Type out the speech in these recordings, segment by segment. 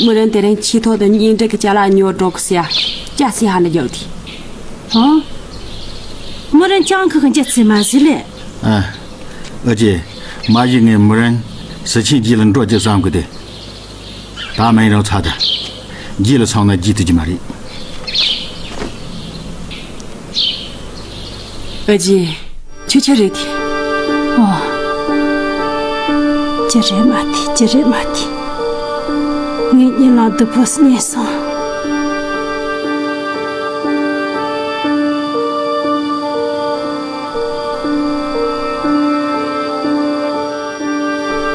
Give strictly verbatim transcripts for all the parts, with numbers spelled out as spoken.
མུ་རན་དེ་རིང་ཆེས་ཐོག་ཏུ་གཉེན་འབྲེལ་གྱི་ཅ་ལག་ཉོ་འགྲོ་གི་ཟེར་ཡ། ཅ་སི་ཧ་ནི་རྒྱག་དེ། ཨོ། མུ་རན་ཅང་ཁི་གི་འཇལ་ཚེ་མ་ཟི་ལེ། ཨ། ཨ་ཅེ། མ་གཞི་ངས་མུ་རན་སི་ཆེན་རྗེས་ལ་འགྲོ་རྒྱུ་བསམ་གི་དེ། ད་མིན་རང་ཚ་ད། རྗེས་ལ་སོང་ན་རྗེས་དུ་རྒྱུ་མ་རེད། ཨ་ཅེ། ཁྱོད་ཆི་རེད་དེ། ཨོ། ཅི་རེད་མ་དེ། ཅི་རེད་མ་དེ། ངའི་གཉིད་ལམ་སྡུག་པོ་སྙན་སོང་།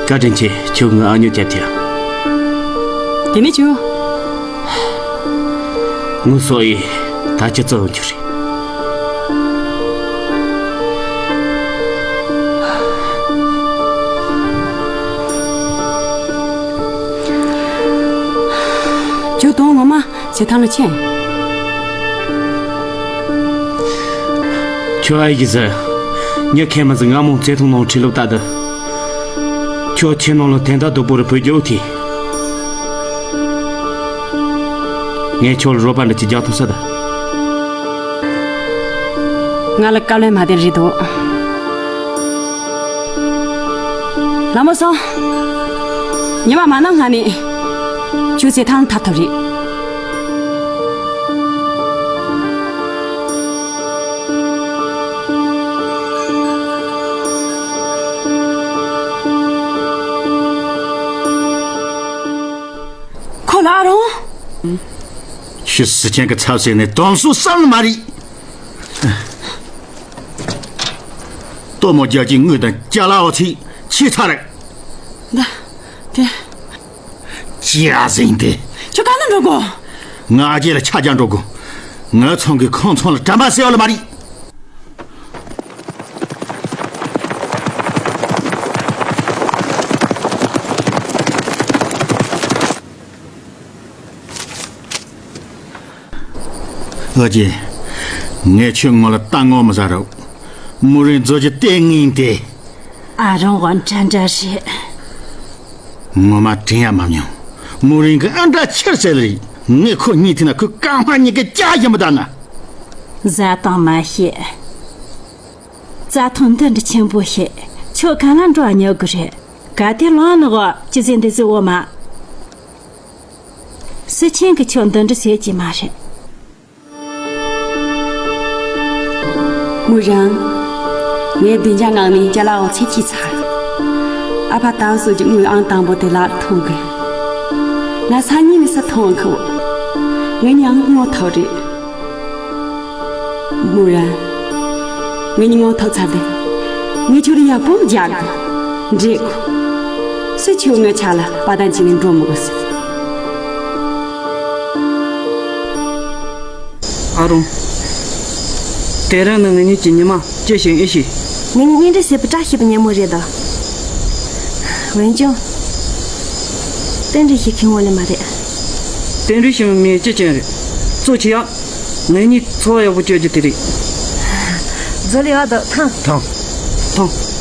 བཀའ་དྲིན་ཆེ། ཁྱོད་ངའི་ཨ་ཉོ་བྱས་ཐལ། དེ་ནས་ཁྱོད། ངུ་སོ་ཡི་ད་ཅི་ཙོ་རྒྱུ་རེད། ཁྱོད་དོན་ངོ་མ་བྱེ་ཐང་ལ་ཕྱིན། ཁྱོད་ཨ་ཡི་ཟེར། ཉི་ཁེ་མ་ཟི་ང་མོ་བྱེ་ཐང་ནང་ཁྲིད་ལོག་ད་དུ། ཁྱོད་ཁྱེད་ནང་ལ་དེ་འདྲ་སྡུག་པོ་རུ་བུད་རྒྱུ་དེ། ངས་ཁྱོད་ལ་རོགས་པ་འདྲ་ཅིག་རྒྱག་ཐུབ་ས་ད། ང་ལ་དཀའ་ལས་མ་བསྟེན་རེད་འདུག་ལྷ་མོ་སོང་། ཉི་མ་མ་ནང་སྔ་ནས་ཁྱོད་བྱེ་ཐང་ཐར་ཐུབ་རེད། ཁོ་ལ་ཨ་རོང་། ཤི་སི་ཆེན་གྱི་ཚབ་བྱས་ནས་དམ་སྲུ་བསམ་ནི་མ་རེད། ལྟོ་མོ་རྒྱག་གི་དངུལ་དང་ཅ་ལག་འོ་ཚིག་ཆི་ཚར་རེད། ད། དེ། ཅི་ཟིན་ཏེ། ཁྱོད་ག་ལ་འགྲོ་དགོ། ང་ཨ་ཅེ་ལ་ཆ་རྒྱག་འགྲོ་དགོ། ང་ཚང་གི་ཁང་ཚང་ལ་དྲན་པ་གསལ་བ་ལ་མ་རེད། ཨ་ཅེ། ངས་ཁྱོད་ངོ་ལ་ལྟ་ངོ་མི་ཟ་རོགས། མུ་རིན་རྫོ་རྒྱུ་ལྟས་ངན་ཏེ། ཨ་རོང་དབང་འདྲ་འདྲ་རེད། ངོ་མ་དྲན་ཡ་མ་མྱོང་། མུ་རིན་གི་ཨ་འདྲ་ཁྱེར་ཟེར་རེད། ངས་ཁོ་གཉིས་ཐུག་ན་ཁོས་རྐང་པ་གཉིས་ཀ་བཅག་བཞིན་པ་ད་ན། བཟའ་བཏུང་མ་ཤེས། རྩྭ་ཐང་འདི་འདྲ་ཆེན་པོ་ཞིག་ཁྱོད་གང་ལ་འགྲོ་ཉོ་གི་རེད། ག་དེ་ལོང་ནི་གོ་ཅི་ཟེར་འདི་ཟེར་འོ་མ། སི་ཆེན་གི་ཁྱོད་འདི་འདྲ་ཟེར་གྱི་མ་རེད། མུ་རང་། ངས་བདེ་འཇགས་ངང་ནས་ཅ་ལག་འོ་ཚད་ཅིག་ཚར། ཨ་ཕ་དང་སོ་ཀྱི་དངུལ་ཨང་དང་པོ་དེ་ལ་ཐོངས་གི། ང་སང་ཉིན་ནས་ས་ཐོངས་གི། ངས་ཉང་ངོ་ཐོག་རེད། མུ་ར། ངས་ཉིན་ངོ་ཐོག་ཚར་ཏེ། ངས་ཁྱོད་ལ་ཡག་པོ་རྒྱག་གི། འདྲེ་ཁོ། སུ་ཁྱོད་ངའི་ཆ་ལ་པ་དང་ཅི་ནས་འགྲོ་མི་དགོས་སི། ཨ་རོང་། དེ་རིང་ནི་ངེད་གཉིས་ཀྱི་ཉི་མ་ཅི་ཞིག་ཨེ་ཤེས། ངེད་གཉིས་གཉེན་འབྲེལ་ཟེར་བའི་བཀྲ་ཤིས་པའི་ཉིན་མོ་རེད་ད། འོན་ཀྱང་། རྟེན་འབྲེལ་ཞིག་ཁེངས་པོ་ལས་མ་རེད། རྟེན་འབྲེལ་ཞིག་མིན་ཅི་ཅན་རེད། གཙོ་ཆེ་ཡ། ངེད་གཉིས་འཚོ་བ་ཡག་པོ་སྐྱོད་རྒྱུ་དེ་རེད། མཛོ་ལི་ཨ་དོ་ཐང་། ཐང་། ཐང་།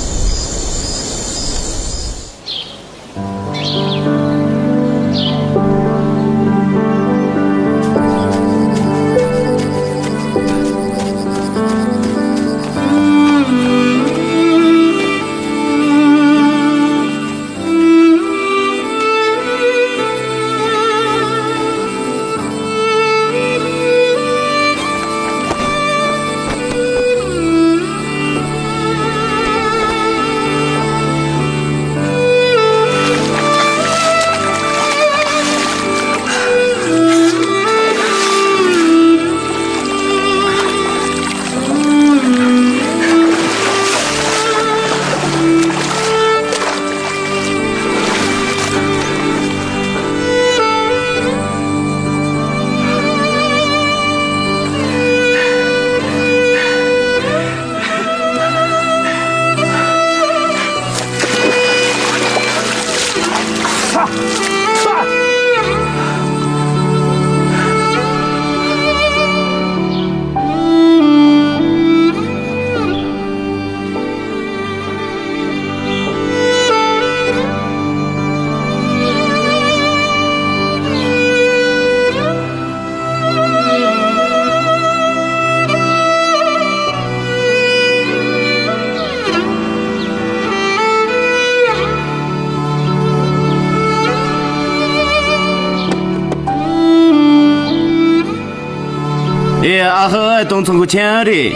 ཨ་ཧ། ཨ་དང་ཚང་གི་ཆེན་རེད།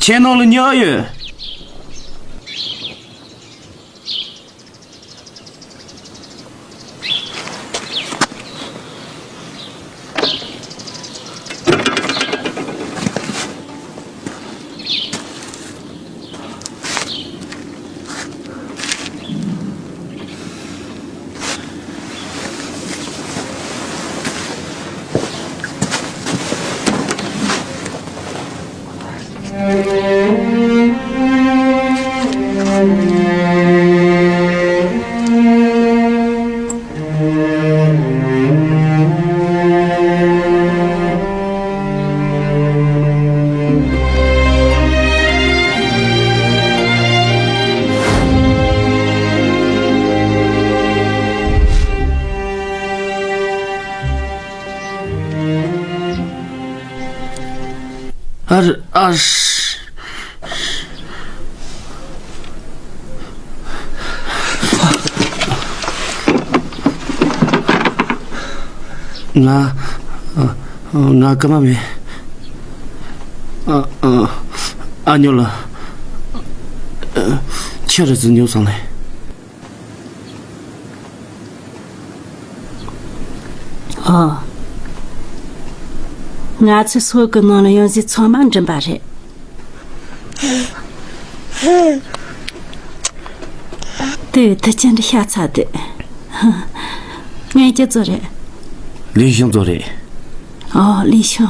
ཁྱེད་ནང་ལ་ཉལ་ཡོད། ཨར་ཨར། ང་ང་སྐར་མ་མེད། ཨ་ཨ་ཨ་ཉོ་ལ་ཁྱི་རེ་ཟིན་ཉོ་སོང་ལེ། ཨོ། ང་ཚོའི་སོ་གི་ནང་ལ་ཡོང་ཟིག་ཚང་མ་འགྲིམ་པ་རེད། དེ་དུ་ཅན་རེ་ཤ་ཚ་དེ། ངའི་ཅི་ཚོ་རེད། ལི་ཤང་ཚོ་རེད། ཨོ་ལི་ཤང་།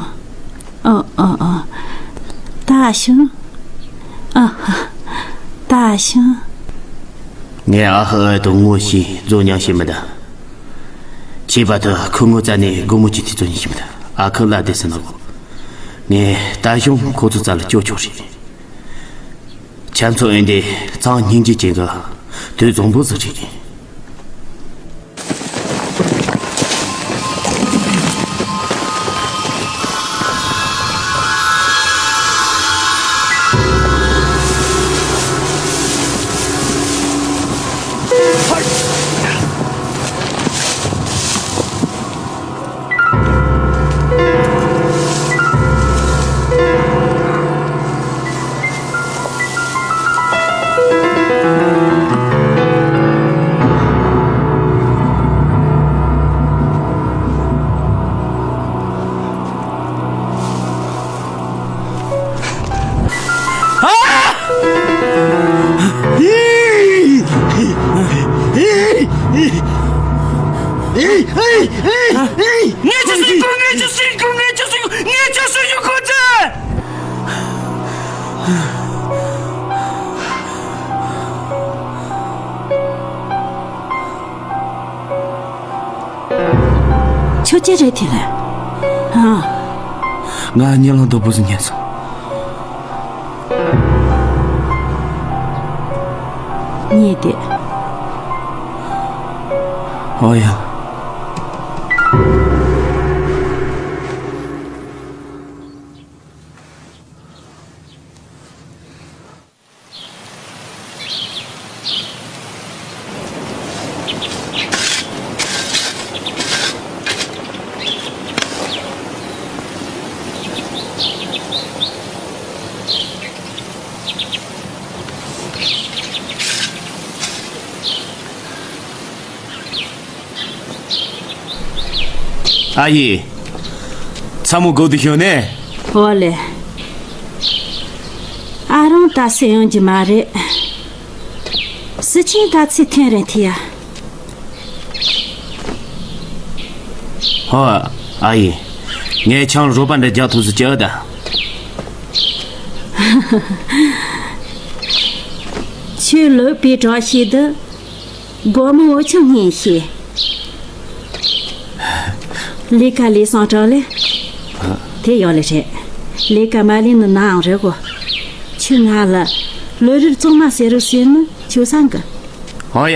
ཨོ་ཨོ་ཨོ། ད་ཤང་། ཨ་ཧ། ད་ཤང་། ངས་ཨ་ཧ་ཨ་དང་ངོ་ཤེས་མཛོ་མྱང་ཤེས་མི་འདུག་ཁྱེད་པ་དུ་ཁོ་ངོ་རྩ་ནས་སྒོ་མོ་ཅི་ཐི་ཚོ་ཉིན་ཤེས་མི་འདུག་ཨ་ཁུ་ལ་དེ་སེ་ན་གོ། ངས་ད་ཤང་ཁོ་ཚོ་རྩ་ལ་སྐྱོ་ཆོག་རེད། ཁྱེད་ཚོ་འོན་ཏེ་གཙང་སྙིང་རྗེ་ཅན་གི་དུས་བཟང་པོ་ཟིག་རེད། ངས་ཅི་ཟེར་གོ་ངས་ཅི་ཟེར་གོ་ངས་ཅི་ཟེར་གོ་ངས་ཅི་ཟེར་གོ་ངས་ཅི་ཟེར་གོ་ཁོ་ཚོས། ཁྱོད་ཅི་རེད་དེ་ལ། ཨ། ང་གཉིད་ལམ་དོད་པོ་ཟིག་ཉན་སོང་། གཉིད་དེ། ཨོ་ཡ། ཨ་ཡེ། ཚ་མོ་སྒོ་དུ་ཤོག་ནས། ཨོ་ལེ། ཨ་རང་ད་སེ་ཡོང་རྒྱུ་མ་རེད། སི་ཆིན་ད་ཚེ་ཐེན་རེ་ཐི་ཡ། ཧོ། ཨ་ཡེ། ངས་ཆང་རོ་པ་འདྲ་རྒྱག་ཐུབ་སི་ཅི་ཨ་ད། ཆུ་ལོག་པའི་གྲོགས་ཤིག་ཏུ། སྒོར་མོ་འོ་ཆུང་ངས་ཤེས། ལས་ཀ་ལས་སང་དྲག་ལེ། དེ་ཡོད་ལེ་རེད། ལས་ཀ་མ་ལས་ནི་ནའང་རེད་གོ། ཁྱོད་ང་ལ་ལོ་རེར་བཙོང་མ་ཟེར་རུ་ཟེར་ནི་ཁྱོད་སང་གི། ཨོ་ཡ།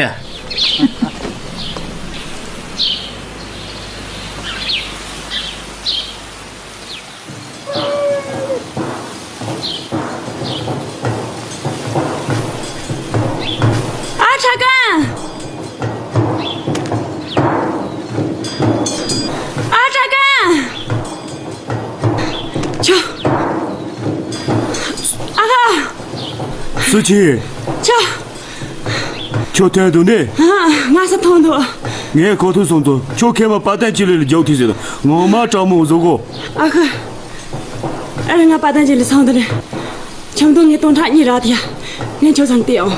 ཨ་ཁྲ་ཀན། སུ་ཆི། ཁྱོད། ཁྱོད་ཐོན་འདུག་ནི། ང་ས་ཐོན་འདུག་ངས་གོ་ཐུབ་སོང་ཚོ་ཁྱོད་ཁེ་མ་པ་ཏན་ཅི་ལི་ལ་རྒྱག་ཐུབ་ཟེར། ངོ་མ་དྲང་མོ་བཟོ་གོ། ཨ་ཁུ། ཨ་རེ་ང་པ་ཏན་ཅི་ལི་སོང་འདུག་ནི། ཁྱིམ་དུ་ངས་སྟོང་ཕྲག་གཉིས་རག་དེ། ངས་ཁྱོད་ཚང་སྟེ་ཨོ།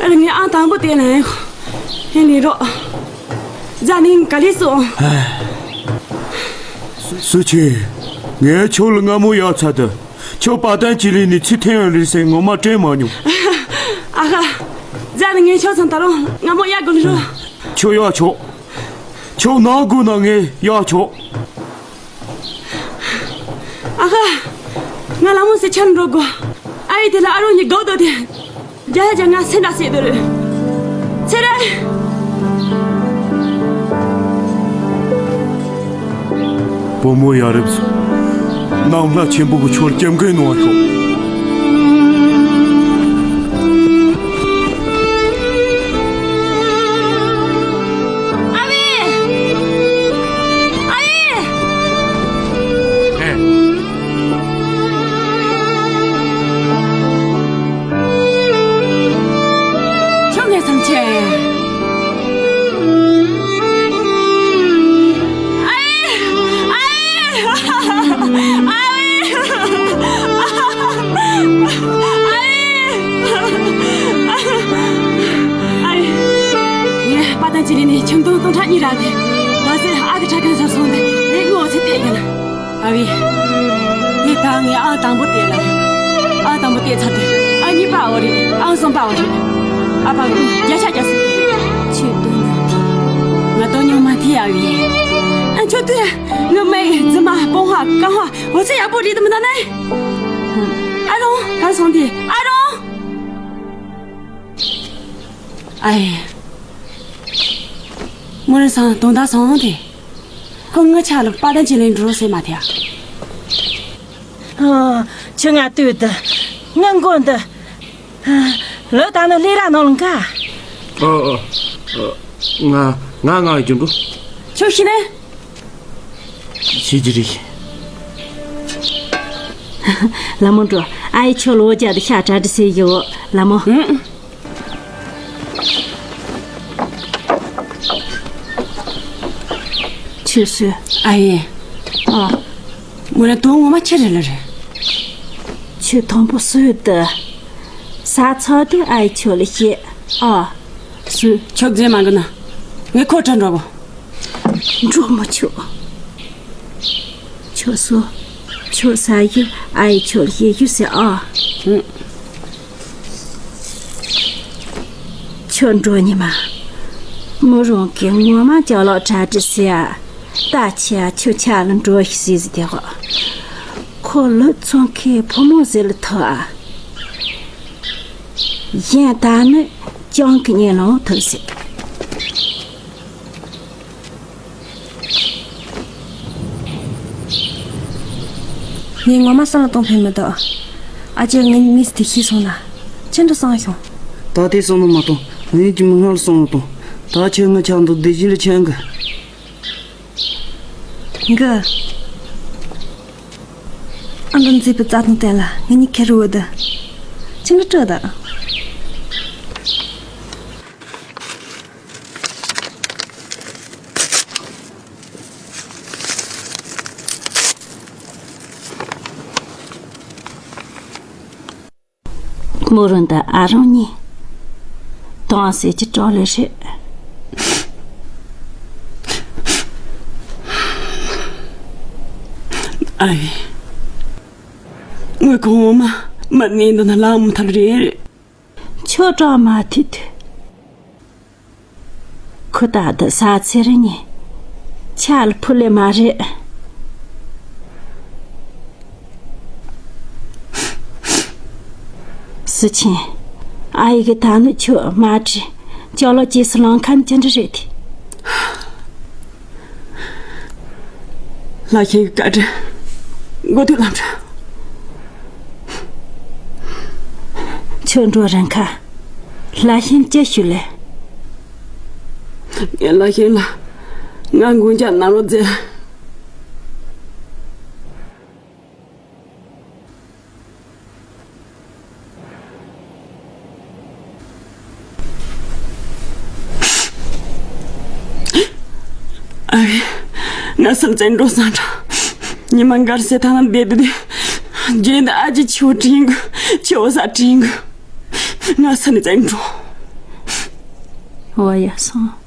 ཨ་རེ་ངས་ཨང་དང་པོ་དེ་ལ་ཡང་ཧེ་ལི་རོ། རྫ་ནིང་ག་ལི་སོང་། སུ་ཆེ། ངས་ཁྱོད་ལ་སྔ་མོ་ཡག་ཚ་དུ། ཁྱོད་པ་ཏན་ཅི་ལི་ནི་ཚི་ཐེན་ཡོད་རེད་ཟེར་ངོ་མ་དྲན་མ་མྱོང་། ཨ་ཧ། རྫ་ནི་ངས་ཁྱོད་ཚང་ད་རུང་སྔ་མོ་ཡག་དགོས་ལི་རོ། ཁྱོད་ཡག་ཆོག་ཁྱོད་ནང་དགོས་ན་ངས་ཡག་ཆོག་ཨ་ཧ། ང་ལ་མོ་སེ་ཆང་འགྲོ་དགོས། ཨ་ཡི་དེ་ལ་ཨ་རོ་ནི་དགོས་དོ་དེ། རྒྱ་ཡ་རྒྱ་ང་སེམས་ལ་སེ་དོ་རེད། ཚེ་རེད། བུ་མོ་ཡ་རབས་སུ། ནམ་ལྷ་ཆེན་པོ་གི་ཆོར་སྐྱབས་མགོན་གནང་བ་ཤོག་ཨ་མའི། ཨ་ཡེ། ཁྱོད་ངའི་སེམས་ཆེ། ཨ་ཡེ། ཨ་ཡེ། ཨ་ཡེ། ཨ་ཡེ། ངས་པ་ཏན་ཅི་ལི་ནས་ཁྱིམ་སྟོང་སྟོང་ཕྲག་གཉིས་རག་གི། ད་ཟེར་ཨ་གི་ཁྲ་ཁན་ཟ་སོང་དེ་རེད་ངོ་ཚེ་བལྟས་ཡིན། ཨ་བི། དེ་ད་ངས་ཨང་དང་པོ་བལྟས་ལ། ཨང་དང་པོ་བལྟས་ཚར་དུས་ཨང་གཉིས་པ་འོ་རེད། ཨང་གསུམ་པ་འོ་རེད། ཨ་ཕ་བརྒྱ་ཆ་བརྒྱ་སྲིད། ཁྱོད་དོན་ཡོད་དེ། ང་དོན་ཡོད་མ་དེ་ཨ་བི། ཨ་ཁྱོད་དེ་ངའི་མའི་རྫུན་མ་སྤོང་བ་གང་བ་འོ་ཚེ་ཡག་པོ་རེད་དམ་ད་ནི། ཨ་རོང་ག་སོང་དེ་ཨ་རོང་། ཨ་ཡེ། མོ་རེ་སང་དོན་དག་སོང་དེ། ཁོ་ངི་ཆ་ལ་པ་ཏན་ཅི་ལེན་འགྲོ་ཟེར་མ་ཐེ། ཨ། ཆུ་ང་ལྟོས་དུ། ང་མགོ་འདི། ལོ་ད་ནི་ལས་ར་ནང་ལ་འགའ། ཨོ་ཨོ། ང་ང་ང་རྒྱུན་པོ། ཁྱོད་ཤི་ནས། ཤི་རྒྱུ་རེད། ལ་མོ་འགྲོ། ཨ་ཡེ་ཁྱོད་ལོ་བརྒྱ་དུ་ཤ་གྲ་སྒྲིག་ཟེར་ཡོད་ལ་མོ། ཁྱོད་སུ། ཨ་ཡེ། ཨ། མོ་ལ་དོན་ངོ་མ་ཁྱེད་རེད་ལ་རེད། ཁྱོད་དང་པོ་སུ་ཡོད་དུ། ས་ཚ་དེ་ཨ་ཡེ་ཁྱོད་ལ་བཤད། ཨ། སུ། ཁྱོད་རྫས་མ་གི་ན། ངས་ཁོ་དྲན་འགྲོ་གོ། འགྲོ་མ་ཆོག་ཁྱོད་སུ། ཁྱོད་ས་ཡི་ཨ་ཡེ་ཁྱོད་ལ་བཤད་རྒྱུ་ཟེར་ཨ། ཁྱོད་འགྲོ་ཉི་མ། མོ་རང་གི་ངོ་མ་ཅག་ལོག་གྲ་སྒྲིག་ཟེར་ཨ། ད་ཆ་ཁྱོད་ཆ་ལ་འགྲོ་ཤི་ཟེར་དེ་གོ། ཁོ་ལོ་ཚོང་ཁའི་ཕོ་མོ་ཟེར་ལ་ཐོ་ཨ། གཞན་ད་ནི་ཅང་གི་ཉེ་ལོང་ཐུབ་ཟེར། ངས་ངོ་མ་བསམ་བློ་གཏོང་ཕོད་མི་འདུག་ཨ་ཅེ་ངའི་མིས་དེ་ཤེས་སོང་ན། ཅི་འདྲ་བསམ་བྱུང་། ད་དེ་བསམ་བློ་མ་གཏོང་། ངས་ཀྱི་མི་སྔར་བསམ་བློ་གཏོང་། ད་ཁྱོད་ངའི་ཆགས་འདུག་བདེ་སྐྱིད་ལ་ཆགས་འགི། འགི། ཨ་མདོ་མཛེས་པའི་རྩྭ་ཐང་སྟེང་ལ་ངེད་གཉིས་ཁེར་བོ་དུ། ཅི་འདྲ་སྤྲོ་ད། མོ་རང་དང་ཨ་རང་གཉིས་དྭངས་གསལ་གྱི་བྲག་ལ་རེད། ཨ་ཡེ། ངའི་ཁོང་མ་མ་ནི་འདི་ན་ལངས་མ་ཐུབ་རེད། ཁྱོད་གྲོགས་མ་ཐུབ་དུས། ཁོ་ད་ལྟ་ས་ཚེ་རིང་ནས་ཆ་ལ་ཕུ་ལེ་མ་རེད། སི་ཆེན། ཨ་ཡེ་གི་ད་ནི་ཁྱོད་མ་བྲིས་ཅོ་ལོ་རྗེས་སུ་ལང་མཁན་ཅི་འདྲ་རེད་དེ། ལྷ་ཤིང་གི་བཀའ་དྲིན་མགོ་ཐུག་ལམ་འཕྲང་། ཁྱོད་འགྲོ་རན་ཁ། ལྷ་ཤིང་ཅི་ཞུ་ལེ། ངས་ལྷ་ཤིང་ལ་ང་མགོན་སྐྱབས་གནང་རོགས་མཛད། ང་སུ་ནས་བཙལ་འགྲོ་ས་འདྲ། ཉི་མ་འགར་སེ་ཐང་ན་བསྡད་དུས། རྗེས་འདི་ཨ་ཅེ་ཆུ་བོ་དྲན་གི། ཆུ་བོ་ས་དྲན་གི། ང་སུ་ནས་བཙལ་འགྲོ། འོ་ཡ་སོང་།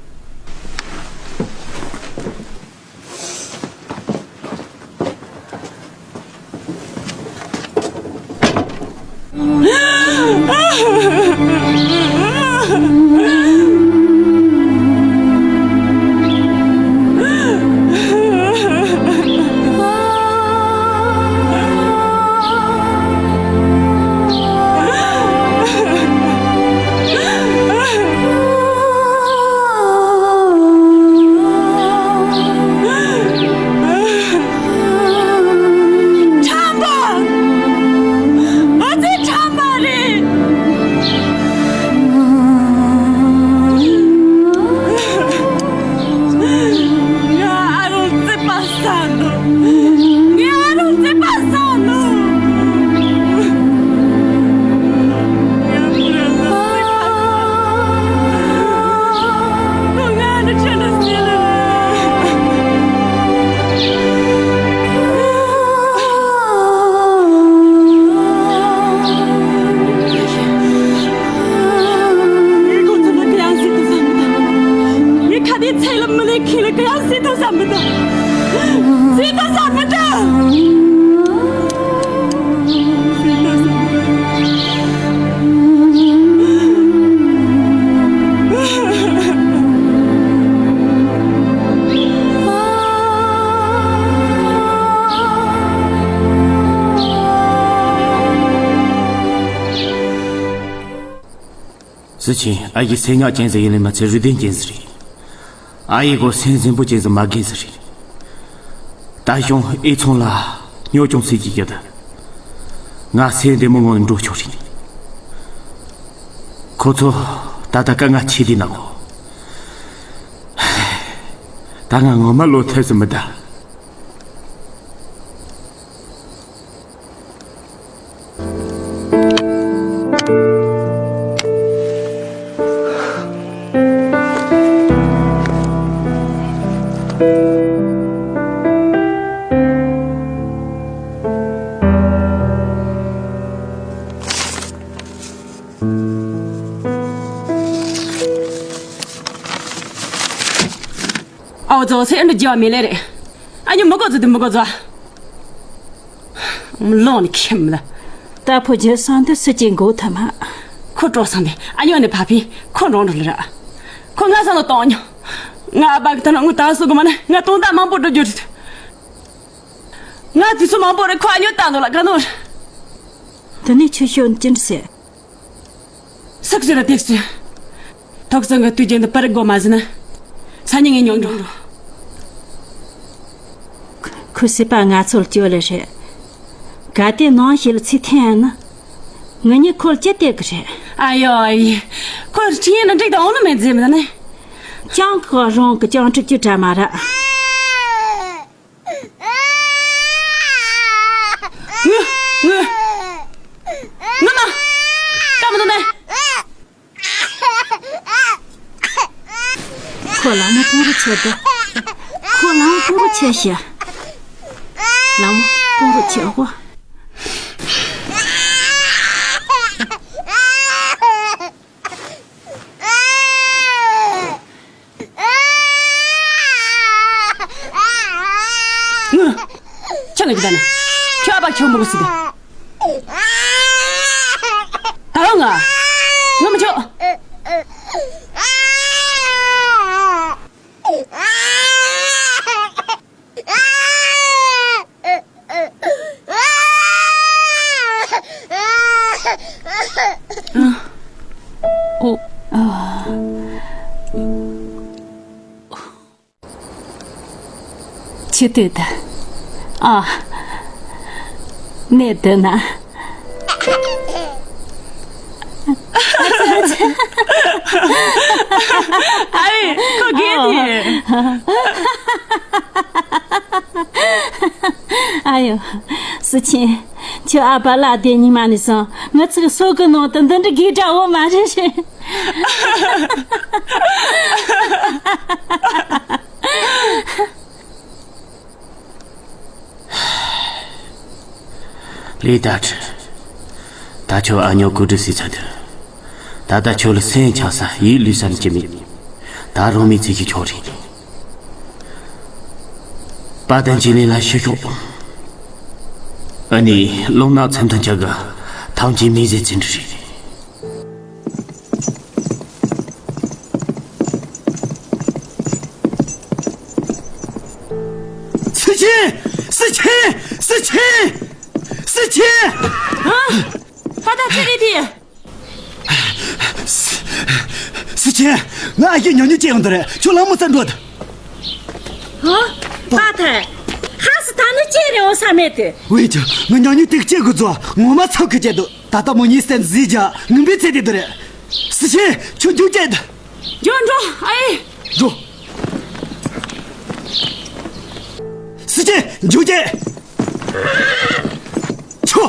ཁྲམ་པ། ཨ་ཙི་ཁྲམ་པ་རེད། ང་ཨ་རོགས་རྩིས་པ་ཟ་འདུག་ངས་ཨ་རོགས་རྩིས་པ་ཟ་འདུག་ང་ཨ་རོགས་རྩིས་པ་ཟ་འདུག་ཁོ་ང་འདི་ཆ་འདྲ་ཟེར་ལ། ངས་ཁོ་ཚོ་ལ་ག་ཡང་ཟེར་དུ་བསམ་མི་འདུག་ངས་ཁ་དེ་ཚད་ལ་མི་ལས་ཁེ་ལ་ག་ཡང་ཟེར་དུ་བསམ་མི་འདུག་ཟེར་དུ་བསམ་མི་འདུག་སུ་ཆེན། ཨ་ཡེ་སེམས་ཉག་ཅན་ཟིག་ཡིན་ལེ་མ་ཚད་རུས་ལྡན་ཅན་ཟིག་རེད། ཨ་ཡེ་གོ་སེམས་གཟན་པོ་ཅན་ཟིག་མ་རྒན་ཟིག་རེད། ད་གཞུང་ཨེ་ཚོང་ལ་སྨྱོ་ཅུང་ཟད་ཀྱི་ཡོད། ང་སེམས་བདེ་མོ་ངང་འགྲོ་ཆོག་རེད། ཁོ་ཚོ་ད་ལྟ་དཀའ་ངལ་ཆེ་དེ་ན་གོ། ད་ང་ངོ་མ་བློ་ཐེབས་སུ་མི་ད། ཨའོ་ཙོ་སེ་འདི་རྒྱ་མི་ལེ་རེད། ཨ་ཉོ་མི་གོ་ཙོ་དེ་མི་གོ་ཙོ། ལོང་ནི་ཁྱིམ་ལ། ད་ཕོ་རྒྱལ་སང་དུ་སུ་ཅིག་འགོ་ཐ་མ། ཁོ་སྤྲོ་སང་དེ་ཨ་ཉོ་ནི་ཕ་ཕི་ཁོ་རང་རུ་ལ་ར། ཁོ་ང་ས་ལ་གཏོང་ཉོ། ང་ཨ་བ་གི་ཐ་ན་ངུ་ད་སུ་གི་མ་ནི་ང་དོན་དག་མང་པོ་འགྲུབ་རྒྱུ་རེད། ང་དུས་ཚོད་མང་པོ་རེད་ཁོ་ཨ་ཉོ་ལྟ་འདུག་ལ་ག་ནོ་རེད། དེ་ནས་ཆུ་ཤོད་ཅི་འདྲ་ཟེར། སུག་ཟེར་ར་དེག་ཟེར། ཐོག་ཚང་གི་དུས་རྒྱུན་དུ་པར་སྒོ་མ་ཟིན་ན། ས་ཉིན་ངས་ཉོ་འགྲོ། ཁུ་སི་པ་ང་ཚོར་སྐྱོ་ལེ་རེད། ག་དེ་ནང་ཞིག་ལ་ཚིག་འཐེན་ན། ངི་ཉི་ཁོལ་ཅི་སྟེར་གི་རེད། ཨ་ཡོ་ཨ་ཡི། ཁོ་ཁྲིད་ཡིན་ན་འགྲིག་དང་འོང་ནི་མེད་ཟེར་མི་ད་ནི། ཅང་ཁོ་རང་གི་ཅང་ཁྲིད་རྒྱུ་འདྲ་མ་ར། ངུ། ངུ། ངུ་མ། ཀ་མི་འདུག་ནས། ཁོ་ལ་མོ་སྤུང་རུ་ཆེ་དོ། ཁོ་ལ་མོ་སྤུང་རུ་ཆེ་ཤ། ལ་མོ་སྤུང་རུ་ཆེ་གོ། ང་། ཁྱོད་ངའི་ད་ནི། ཁྱོད་ཨ་ཕ་ཁྱོད་མོ་གི་སི་ད། ད་ང་། ང་མི་ཆོག་ཨོ། ཨ། ཆི་དེ་ད། ཨ། ནད་དེ་ན། ཨའི། ཁོ་རྒན་དེ། ཨ་ཡོ། སི་ཆེན། ཁྱོད་ཨ་ཕ་ལ་དེ་ཉི་མ་ནས་བཟུང་ང་ཚོའི་སྲོག་གི་ནང་དུ་འདི་འདྲ་དགེ་དྲག་བོ་མ་རེད་རེད། ལས་ད་ཁྲི། ད་ཁྱོད་ཨ་ཉོ་གོ་སྒྲིག་བྱས་ཚར་དུས། ད་ལྟ་ཁྱོད་ལ་སེམས་ཆགས་ས་ཡིད་ལུས་ས་ནི་ཅི་མེད། ད་རང་མི་ཚེ་གི་ཁྱོད་རེད། པ་དན་གྱི་ལས་ལ་ཤི་ཤོག་ཨ་ནི་རླུང་ནག་མཚན་དང་བཅས་གི་ཐང་གི་མི་ཟེར་ཚིག་འདི་རེད། སི་ཆེན། སི་ཆེན། སི་ཆེན། སི་ཆེན། ཨ། ད་ལྟ་ཚེ་རིང་དེ། སི་ཆེན། ང་ཨ་ཡེ་ཉོ་ཉོ་ཅི་ཡོང་དུ་རེད། ཁྱོད་ལམ་མོ་ཚར་འགྲོ་ད། ཧོ། པ་ཐལ། ཧ་སི་ད་ནི་ཅི་རེད་འོ་ས་མེད་དེ། ཝེ་ཅུ། ང་ཉོ་ཉོ་དེ་ཅི་དགོས་ཚོ་ངོ་མ་ཚོགས་ཁི་ཅེ་དུ། ད་ལྟ་མོ་གཉིས་སྟན་ཟིག་ཇ་ངུམ་པའི་ཚེ་དེ་དུ་རེད། སི་ཆེན། ཁྱོད་རྒྱུག་ཅེ་ད། འགྱོ་འགྲོ་ཨེ། འགྲོ། སི་ཆེན། འགྱོ་ཅེ། ཆོ།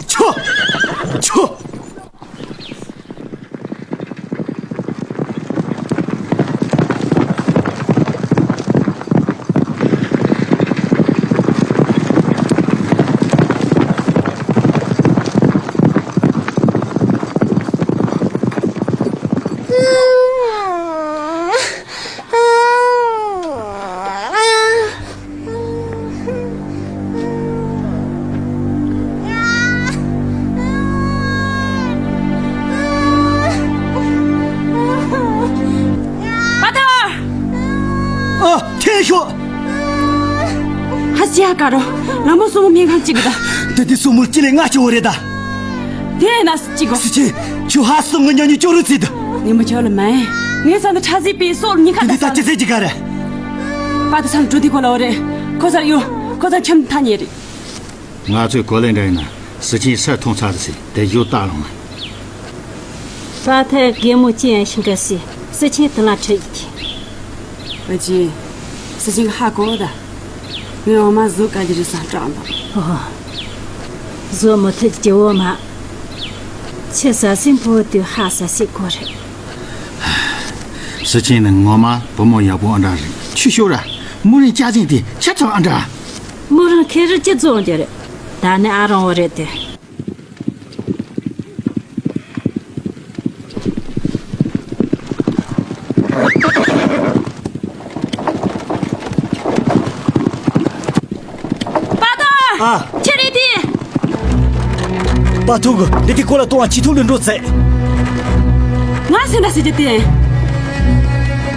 ཆོ། ཆོ། པ་ཐལ། ཨ། ཐེ་ཤོ། ཧ་སི་ཡ་ཀ་རོ། ལ་མོ་སོ་མོ་མི་ཁང་གཅིག་གི་ད། དེ་དེ་སོ་མོ་ལ་ཅི་ལས་ང་ཅི་འོ་རེད་ད། དེ་ན་སི་གཅིག་གོ། སི་ཆེན། ཁྱོད་ཧ་སི་ངོ་ཉོ་ཉོ་ཅོ་རུ་ཚིག་ད། ངས་མི་ཆོག་ལ་མེད། ངས་ས་འདི་ཁྲ་ཟིག་པའི་སོ་ལ་ཉི་ཁ་དེ་ད་ད་ས་ཅི་ཚེ་ཅི་ག་རེད། པ་ད་ས་འགྲོ་དེ་གོ་ལ་འོ་རེད། ཁོ་ས་ཡོ། ཁོ་ས་ཁྱམ་ཐ་ཉེ་རེད། ང་ཚོས་གོ་ལེ་འདྲ་ཡིན་ན་སི་ཆེན་སར་མཐོང་ཚར་ཟིག་དེ་ཡོད་ལྟ་ལོང་ན། པ་ཐལ་གད་མོ་ཅི་ཡང་ཤིང་ཀ་སི་སི་ཆེན་དུ་ལ་ཁྲིད་ཀྱི། ཨ་ཅེ། སི་ཆེན་གི་ཧ་གོ་ད། ངའི་འོ་མ་བཟོ་དཀའ་རྒྱུ་རེད་བསམ་སྐྲག་འདུག་ཨོ། བཟོ་མི་ཐུབ་ཀྱི་འོ་མ། ཁྱི་ཟ་སའི་ཕོ་དུས་ཧ་ཟ་སའི་གོ་རེད། སི་ཆེན་ནི་ངོ་མ་བུ་མོ་ཡག་པོ་ཨ་འདྲ་རེད། ཆུ་ཤོར་ར། མུ་རིན་ཅག་ཅིང་དེ་ཆ་ཚང་ཨ་འདྲ། མོ་རང་ཁེ་རི་ཅི་རྫོང་རྒྱུ་རེད། ད་ནི་ཨ་རང་བོ་རེད་དེ། པ་ཏོ། ཨ། ཁྱེད་རེད་དེ། པ་ཐུག་གི་འདི་དེ་ཁོ་ལ་གཏོང་བ་ཆི་ཐུག་ལ་འགྲོ་ཚེ། ང་སེམས་ད་སི་ཅི་དེ།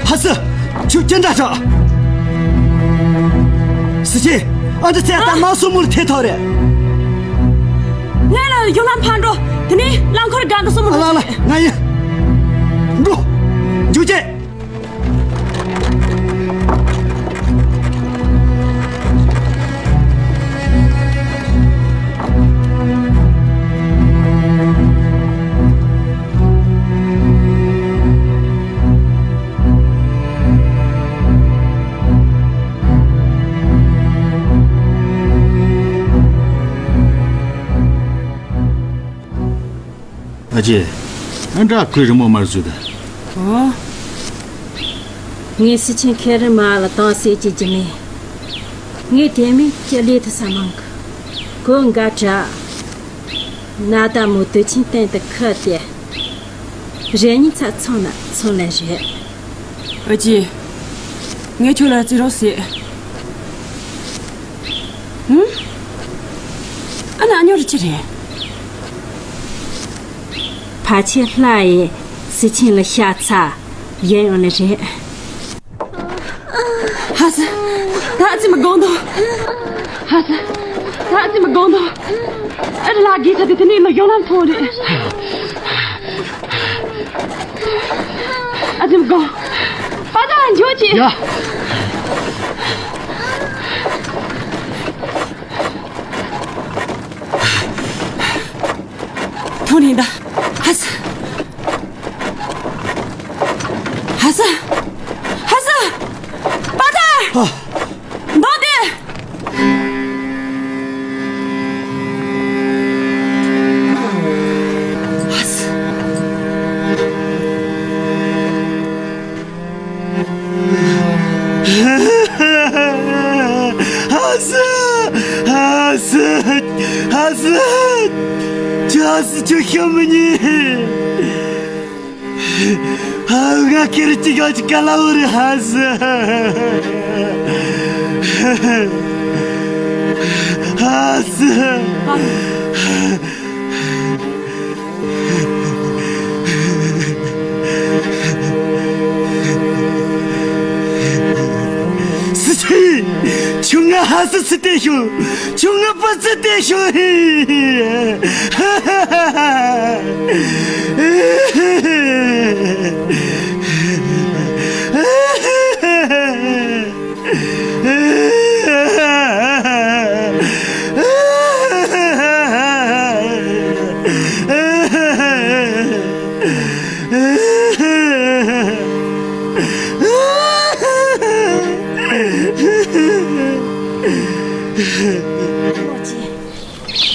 ཧ་སི། ཁྱོད་ཅི་འདྲ་ཤག་སི་ཆེན། ཨ་འདྲ་ཚེ་ད་ཨ། མ་སོ་མུར་ཐེ་ཐོ་རེད། ང་ལ་ཡོང་ལམ་ཕར་འགྲོ། དེ་ནས་རླངས་འཁོར་སྒང་དུ་སོ་མུར། ལ་ལ་ལ་ང་ཡིན། འགྲོ། འཇུ་ཅེ། ཨ་ཅེ། ཨ་འདྲ་ཁོའི་རི་མོ་མར་བཟོས་ད། ཨོ། ངས་སི་ཆེན་ཁེ་རི་མ་ལ་བཏང་ཟེར་གྱི་རྒྱུ་མེད། ངས་དེ་མིན་ཅི་ལས་ཐུབ་ས་མང་གི། གོ་འགའ་དྲག་ན་ད་མོ་དུ་ཆིན་སྟེང་དུ་ཁུར་ཏེ། རེ་གཉིས་ཚ་ཚང་ན་ཚང་ལེ་རེད། ཨ་ཅེ། ངས་ཁྱོད་ལ་བརྩི་རོགས་ཟེར། ཧུམ། ཨ་ན་ཉོ་རི་ཅི་རེད། ཕ་ཆེ་ལྷ་ཡི་སི་ཆིན་ལ་ཤ་ཚ་ཡན་ཡོང་ལེ་རེད། ཧ་ཟི། ད་ཨ་ཙི་མི་དགོངས་དོ། ཧ་ཟི། ད་ཨ་ཙི་མི་དགོངས་དོ། ཨ་རི་ལ་དགེ་ཚ་དེ་དེ་ནས་ལོ་ཡོང་ལམ་ཐོང་རེད། ཨ་ཙི་མི་དགོངས། པ་ད་འཇོག་ཅིག་ཡ། ཐོན་ཡིན་ད། ཧ་ས། ཧ་ས། ཧ་ས། པ་ད། ཨ། འདོགས་ཏེ། ཧ་ས། ཧ་ས། ཧ་ས། ཧ་ས། ཅག་སི་ཁྱོད་ཤི་མི་ཉན། ཧ་ང་ཁེར་ཅི་ག་ཅི་ག་ལ་འུར་ཧ་སི། ཧ་སི། སི་ཐི། ཁྱོད་ང་ཧ་སི་སི་ཏེ་ཤོག་ཁྱོད་ང་པ་སི་ཏེ་ཤོག་ཧི།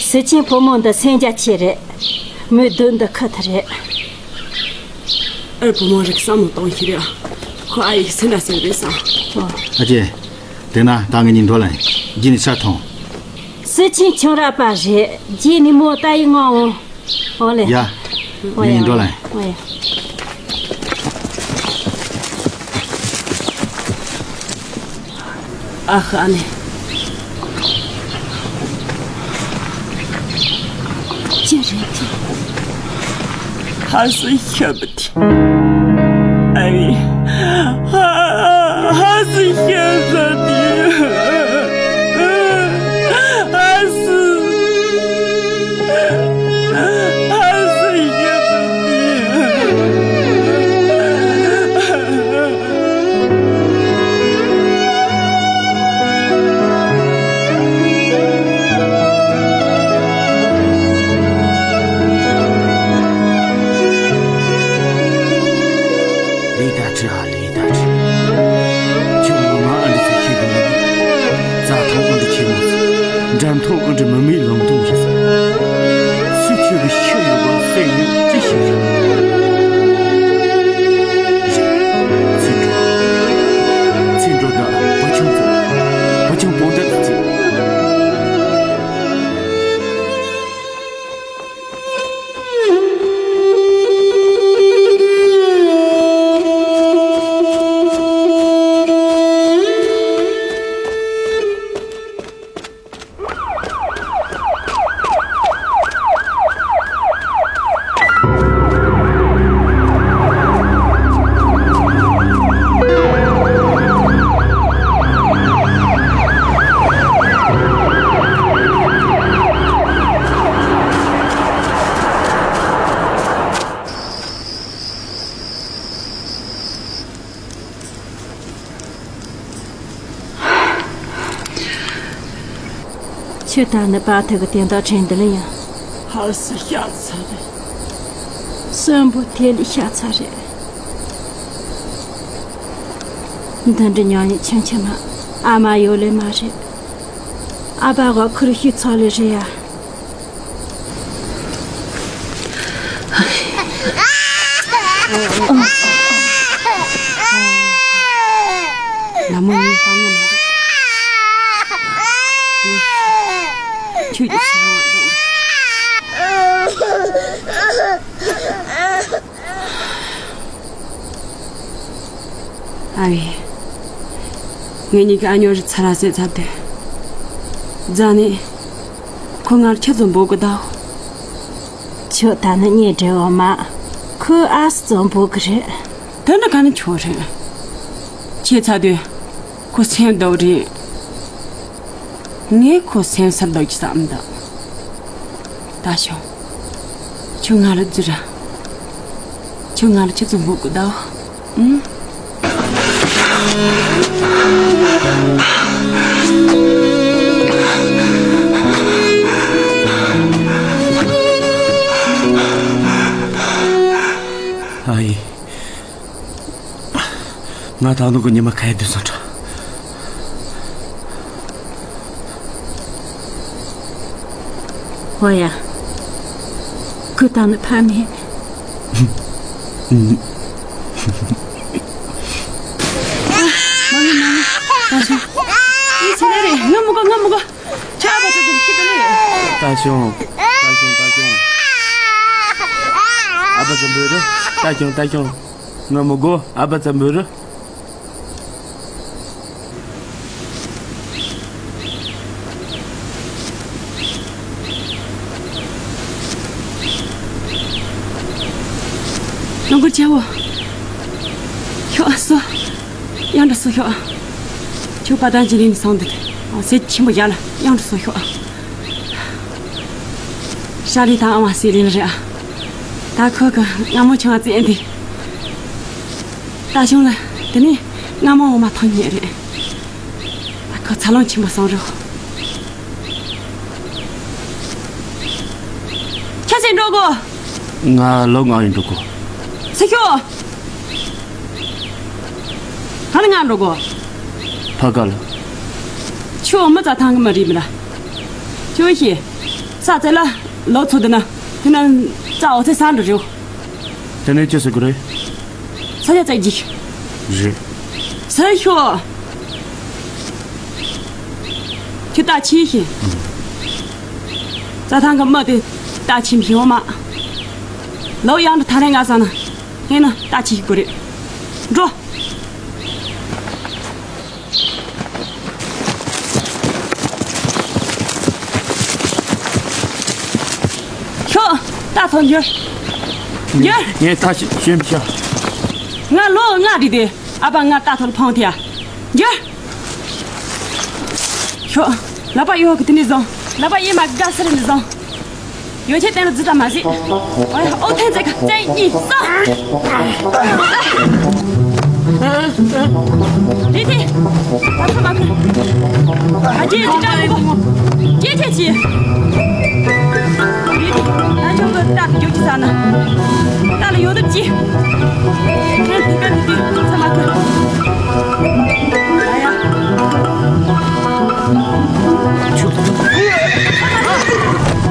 སི་ཆེན་བུ་མོ་འདི་སེམས་རྒྱ་ཆེ་རེད། མོའི་སྡུག་འདི་ཁུར་ཐུབ་རེད། ཨེ། བུ་མོ་རིག་བསམ་བློ་གཏོང་ཤེས་རེད། ཁོ་ཨ་ཡིག་སེམས་ལ་སེམས་རེད་བསམ། ཨ་ཅེ། དེ་ན་ད་ངེད་གཉིས་འགྲོ་ལ་ཡིན། རྗེས་ནས་ཕྱིར་ཐོང་། སི་ཆེན་ཆུང་ར་པ་རེད། རྗེས་ནས་མོ་ལྟ་ཡི་ངང་འོང་། ཨོ་ལེ། ཡ། ཨོ་ཡ། ངེད་གཉིས་འགྲོ་ལ་ཡིན། ཨོ་ཡ། ཨ་ཧ་ནི། ཅི་རེད་དེ། ཧ་སི་ཤི་བ་དེ། ཨ་ཡེ། ཧ་ཧ་སི་ཤི་བ་དེ། ཧ་སི། ཧ་སི་ཤི་བ་དེ། ལས་ད་ཁྲི་ཨ་ལས་ད་ཁྲི། ཁྱོད་ངོ་མ་ཨ་འདྲ་ཚོ་ཤེས་དགོས་ལ། རྩྭ་ཐང་ཨ་འདྲ་ཆེན་མོ་ཟིག་འགྲམ་ཐོག་ཨ་འདྲ་མི་མེད་ལུང་སྟོང་རེད་ཟེར། སུས་ཁྱོད་ཀྱི་ཤི་ཡོད་པ་བསད་ཡོད་ཅི་ཞིག་རེད། རེད། ཚེ་འགྲོ། ཚེ་འགྲོ་དང་བུ་ཆུང་ཚོ། བུ་ཆུང་བོ་འདི་ཚོ། ཁྱོད་ད་ནི་པ་ཐུག་གི་དེ་འདྲ་ཁྲིད་འདི་ལ་ཡང་། ཧ་སི་ཤ་ཚ་རེད། གསོན་པོ་དེ་ལས་ཤ་ཚ་རེད། འདི་འདྲ་ཉོ་ཉི་ཆུང་ཆུང་མ་ཨ་མ་ཡོད་ལེ་མ་རེད། ཨ་ཕ་ག་ཁུར་ཤི་ཚོ་ལེ་རེད་ཡ། ལ་མོ་ཡིན་ས་ངོ་མ་རེད། ཁྱོད་ཀྱི་ས་ངོ་འདུག་ཨ་ཡེ། ངེད་གཉིས་ཀྱི་ཨ་ཉོ་རི་ཚ་ར་ཟེ་ཚ་དེ། རྫ་ནས། ཁོ་ངར་ཁྱེད་ཚོ་འབོད་གི་ད། ཁྱོད་ད་ནི་ཉེ་འབྲེལ་བ་མ། ཁོའི་ཨ་སི་ཚོ་འབོད་གི་རེད། དེ་ནི་ག་ནི་ཁྱོད་རེད། ཁྱེད་ཚ་དུས། ཁོ་སེམས་སྡུག་རེད། ངས་ཁོ་སེམས་སར་སྡུག་ཅི་བསམ་འདུག་ད་ཤོག་ཁྱོད་ང་ལ་རྫུ་ར། ཁྱོད་ང་ལ་ཁྱེད་ཚོ་འབོད་གི་ད། ཨང་། ཨ་ཡེ། ང་ད་ནུ་གི་ཉི་མ་ཁ་ཡ་དུས་སང་ཁྲ། ཧོ་ཡ། ཁུ་ད་ནི་ཕ་མེད། མ་ངི་མ་ངི། ད་ཤོག་ཨི་ཚེ་ན་རེ་ང་མུ་ག་ང་མུ་ག་ཆ་བ་ ད་ཤོང་། ད་ཤོང་། ད་ཤོང་། ཨ་ཕ་ཙམ་བོས་རེད། ད་ཤོང་། ད་ཤོང་། ང་མི་དགོས། ཨ་ཕ་ཙམ་བོས་རེད། ལོངས་སྐུ་ཆེ་བོ། ཤོག་ཨ་སོ། གཡང་འགྲོ་སོ་ཤོག་ཨ། ཁྱོད་པ་དང་གཅིག་ལིང་སང་འདུག་ཨ་ཟེ་ཆེན་པོ་ཡ་ལ་གཡང་འགྲོ་སོ་ཤོག་ཨ། ཤ་ལི་དང་ཨ་མ་སི་ལིང་རེད་ཨ། ད་ཁོ་གི་སྔ་མོ་ཆུང་བ་བཙན་ཏེ། ད་ཆུང་ལ་དེ་ནས་སྔ་མོ་འོ་མ་ཐང་ཉེ་རེད། ད་ཁོ་འཚར་ལོངས་ཆེན་པོ་སོང་རེད། ཁྱེད་ཚོས་འགྲོ་དགོས། ང་ལོ་ལྔ་ཡིན་འགྲོ་དགོས། སུ་ཤོག་གང་ལ་ང་འགྲོ་དགོས། ཕ་ག་ལ། ཁྱོད་མི་རྩྭ་ཐང་གི་མི་རེད་མི་ལ། ཁྱོད་ཤེས། ས་ཚེ་ལ་ལོ་ཚོད་དུ་ན་དེ་ན་རྩྭ་འོ་ཚེ་ས་འགྲོ་རེད། དེ་ནས་ཅི་ཟེར་དགོས་རེད། ས་ཆ་བཙལ་རྒྱུ། རེད། སུ་ཤོག་ཁྱོད་ལྟ་ཆེ་ཤེས། རྩྭ་ཐང་གི་མི་དེ་ལྟ་ཆེ་ཤེས་འོ་མ། ལོ་ཡང་དུ་ཐ་རེ་ང་ས་ན་ཧེ་ན་ལྟ་ཆེ་ཤེས་དགོས་རེད། འགྲོ། ཤོག་ལྟ་ཐོག་འགྱུར། འགྱུར། ངས་ལྟ་ཞིག་ཞུས་མི་ཤོག་ང་ལོ་ལྔ་རེད་དེ། ཨ་ཕ་ང་ལྟ་ཐོག་ལ་འཕངས་ཐལ། འགྱུར། ཤོག་ལག་པ་གཡོག་གི་དེ་ནས་བཟུང་། ལག་པ་གཡས་མ་དགའ་སེ་རེ་ནས་བཟུང་། ཡོན་ཆད་བསྟན་ལ་རྫི་ད་མ་ཟིག་ཨོ་ཡ་ཨོ་ཐན་ཙེ་ཁ་ཙེ་གཉིས་སོ། རེད་དེ། ད་ཚོ་མ་ཁུ། ཨ་ཅེ་ཅི་ཀྲང་གོ། ཅེ་ཅེ་ཅི། རེད་དེ། ད་ཆོག་གི་ད་གི་རྒྱུག་ཅི་ས་ན། ད་ལ་ཡོད་དུ་ཅི། ཁན་ཏི་ཁན་ཏི་ཚོ་མ་ཁུ། ཨ་ཡ། ཁྱོད།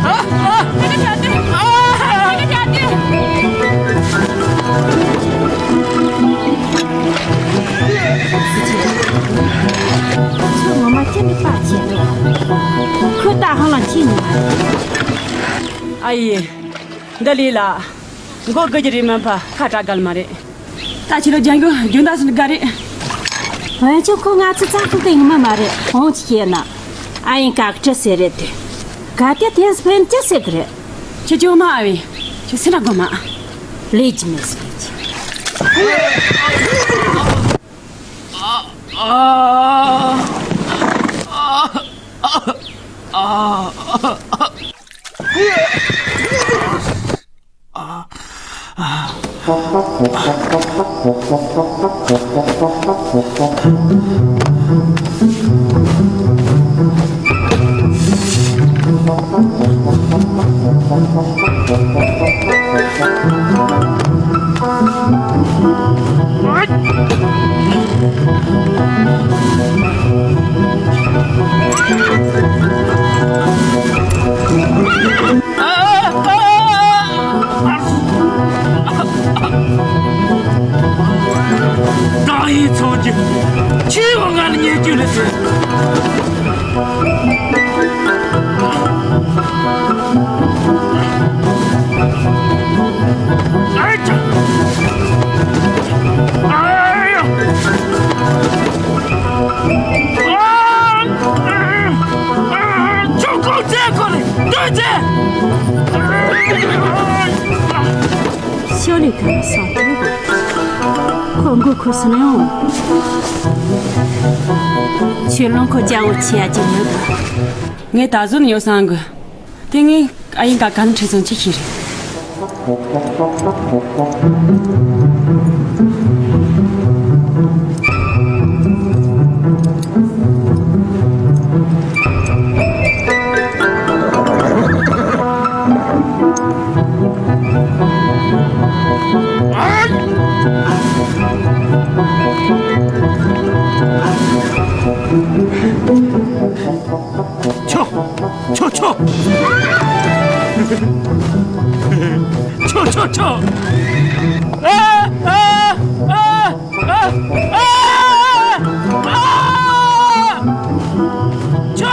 ཨ། ཨ། ཨ། ཨ། ཁྱོད་ངོ་མ་ཅི་ནི་པ་བྱེད་རེད། ཁོས་ད་ཧང་ལ་ཁྱི་ཉོ་མ་རེད། ཨ་ཡེ། འདི་ལས་ལ། མགོ་དགུ་གི་རེད་མིན་པ་ཁ་གྲག་གལ་མ་རེད། ད་ཁྱེད་ལ་རྒྱང་གི་རྒྱུན་ད་སུ་དགའ་རེད། འོན་ཀྱང་ཁོ་ང་ཚོ་ཙག་ཙིག་སྟེང་མི་མ་རེད། འོང་ཅི་ཤེས་ན། ཨ་ཡིན་ཀ་ཀྲི་ཟེར་རེད་དེ། ག་དེ་དེ་སྤེན་ཅི་ཟེར་གི་རེད། ཁྱེད་ཅོ་མ་ཨ་བས། ཁྱེད་སེ་ན་དགོ་མ། ལས་ཀྱི་མེད་ཟེར་ལས་ཀྱི། བདག་ཡིད་ཚོར་གྱི་ཁྱེའུ་ང་ལ་ཉེས་རྒྱུ་ལ་ཟེར། ཨ་ཅག་ཨ་ཡ། ཨ། ཨ། ཁྱོད་ཁོང་ཚེ་ཁོ་རེ་འདོད་ཚེ། ཤོ་ལི་ག་ལ་སོང་དེ་གོ། ཁོ་མགོ་ཁུ་སོང་ཡོང་། ཁྱོད་རླངས་འཁོར་རྒྱག་འོ་ཆེ་ཡ་ཅིག་ཉོ་དང་། ངས་ད་གཟོད་ཉོ་སང་གི། དེ་ངས་ཨ་ཡིན་ཀ་ག་ནས་ཁྲིད་སོང་ཅི་ཤེས་རེད། ཆོ། ཆོ་ཆོ། ཆོ་ཆོ་ཆོ། ཨ། ཨ། ཨ། ཨ། ཨ། ཨ། ཆོ།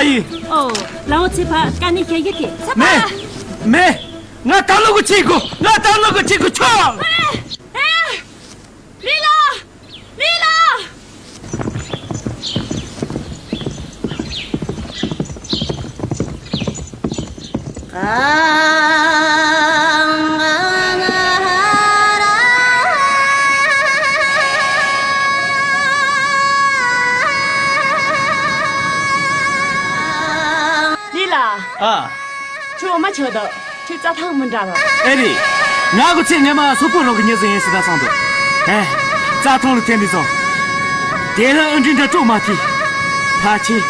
ཨོ། ལའོ་ཚེ་ཕ་དཀའ་གནད་ཁྱེད་ཀྱིས་ཐེ་ཚ་མེད། མེད། ང་ད་ལོ་གི་ཆེ་གོ་ང་ད་ལོ་གི་ཆེ་གོ་ཆོག་ཨེ། ལི་ལ། ལི་ལ། ལི་ལ། ཨ། ཁྱོད་འོ་མ་ཆོད་དོ། ཁྱོད་རྩྭ་ཐང་མི་འདྲ་བ། ཨེ་རེད། ང་གི་ཚེ་ངས་མ་སོག་པོ་རོག་གི་མྱི་ཟིག་ཡིན་ཟེར་ད་སོང་དོ། ཨེ། རྩྭ་ཐང་ལ་ཐེན་དུས་སོང་། དེ་རིང་ཨ་འདྲི་འདྲ་དཀྲོག་མ་ཐུབ། ཕལ་ཆེར།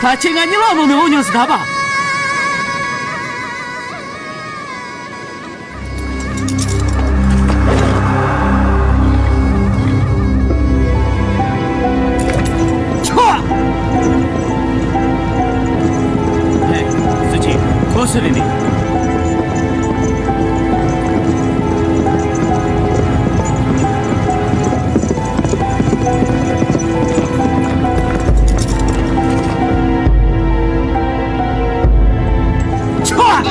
ཕལ་ཆེར་ང་གཉིད་ལོག་མོ་མི་འོང་མྱོང་ཟེར་ད་པ། ཆོག་ཧེ། སུ་ཆེ། ཁོ་སུ་རེད་ནི། ཆོག་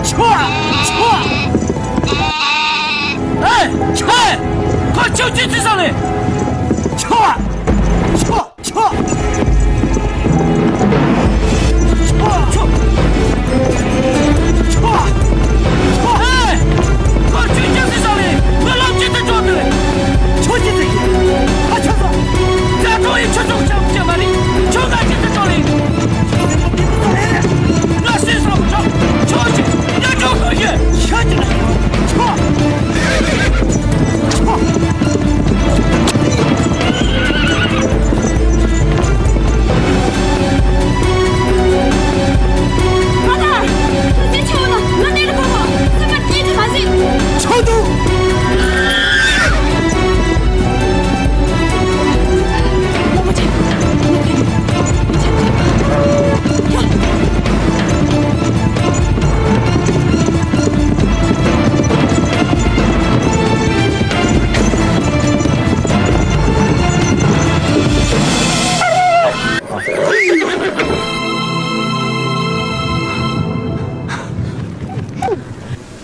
ཆོག་ཆོག་ཨེ། ཆོག་ཁོ་ཆོག་ཅི་ཅི་ཟ་ལེ། ཆོག་ཆོག་ཆོག་ཆོག་ཆོག་ཆོག་ཨེ། ཁོ་ཆོག་ཅི་ཅི་ཟ་ལེ། ང་ལམ་ཅི་ཏི་ཅོག་ཏི། ཆོག་ཅི་ཏི། ཨ་ཆོག་ས། ད་ཁོ་ཡི་ཆོག་ཆོག་ཆོག་ཆོག་མ་རེད། ཆོག་ང་ཅི་ཏི་ཅོག་ལེ། ང་སུས་ཟ་མི་ཆོག་ཆོག་ཅི། ང་ཆོག་ཁོ་ཡི་ཆོག་ཅི་ཆོག་ཆོག་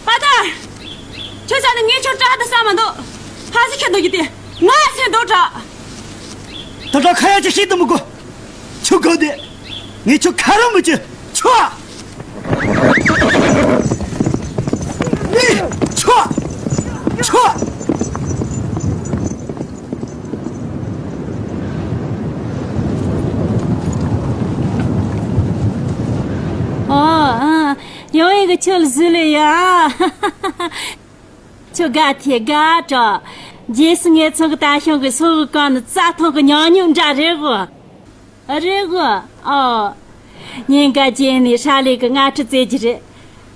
པ་ཏར། ཁྱོད་ས་ནས་ངས་ཁྱོད་སྐྲག་དུ་ས་མ་འདུག་ཧ་སི་ཁྱོད་འདུག་གི་དེ་ང་སེམས་འདུག་དྲག་ད་ལྟ་ཁ་ཡ་ཅིག་ཤེས་དུ་མི་དགོས། ཆུ་གོ་དེ། ངས་ཁྱོད་ཁ་རུ་མི་བཅུ། ཆོག་ནི། ཆོག་ཆོག་ཨོ། ཨ། ཡང་ཡིན་གི་ཁྱོད་ལ་བཟོས་ལེ་ཡ། ཁྱོད་དགའ་ཐེ་དགའ་དྲག་རྗེས་སུ་ངེད་ཚང་གི་ད་ཞང་གི་སོ་གི་གང་ནི་རྩྭ་ཐང་གི་ཉང་ཉུང་འདྲ་རེད་གོ་རེད་གོ་ཨོ། ཉིན་འགའ་རྗེས་ནས་ཧྲ་ལེ་གི་ང་ཁྲི་རྩེ་རྒྱུ་རེད།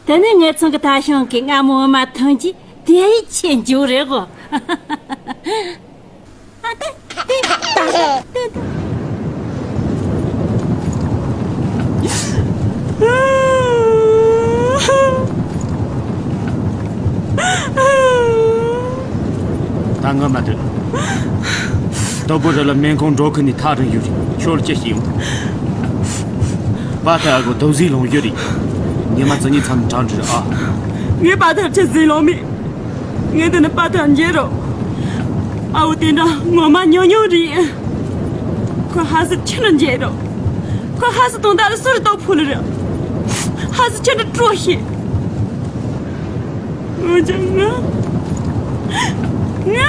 དེ་ནས་ངེད་ཚང་གི་ད་ཞང་གི་ང་མོ་མ་ཐོན་གྱི་དེ་ཡི་ཆེ་འཇུ་རེད་གོ་ཨ་ཏེ་ཏེ་ཏེ་ཏེ། ད་ང་མ་སྡོད། དོ་པོ་རི་ལ་སྨན་ཁང་འགྲོ་ཁུལ་ནས་ཐག་རིང་ཡོད་རེད། ཁྱོད་ལ་ཅི་ཞིག་ཡོང་། པ་ཐ་ཨ་གོ་དོ་ཟིག་ལོང་ཡོད་རེད། ཉི་མ་ཙི་གཉིས་མཚམས་གྲང་འདྲི་ཨ། ངས་པ་ཐར་ཆེ་ཟིག་ལོང་མེད། ངས་འདི་ནི་པ་ཐར་མཇལ་རོགས། ཨ་བོ་དེ་འདྲ་ངོ་མ་ཉུང་ཉུང་རེད། ཁོ་ཧ་སི་ཆི་ལ་མཇལ་རོགས། ཁོ་ཧ་སི་དོན་དག་ལ་སུ་རེ་ལྟོ་ཕུ་ལ་རེད། ཧ་སི་ཆི་འདྲ་སྤྲོ་ཤེས། འོན་ཀྱང་ང་། ང་།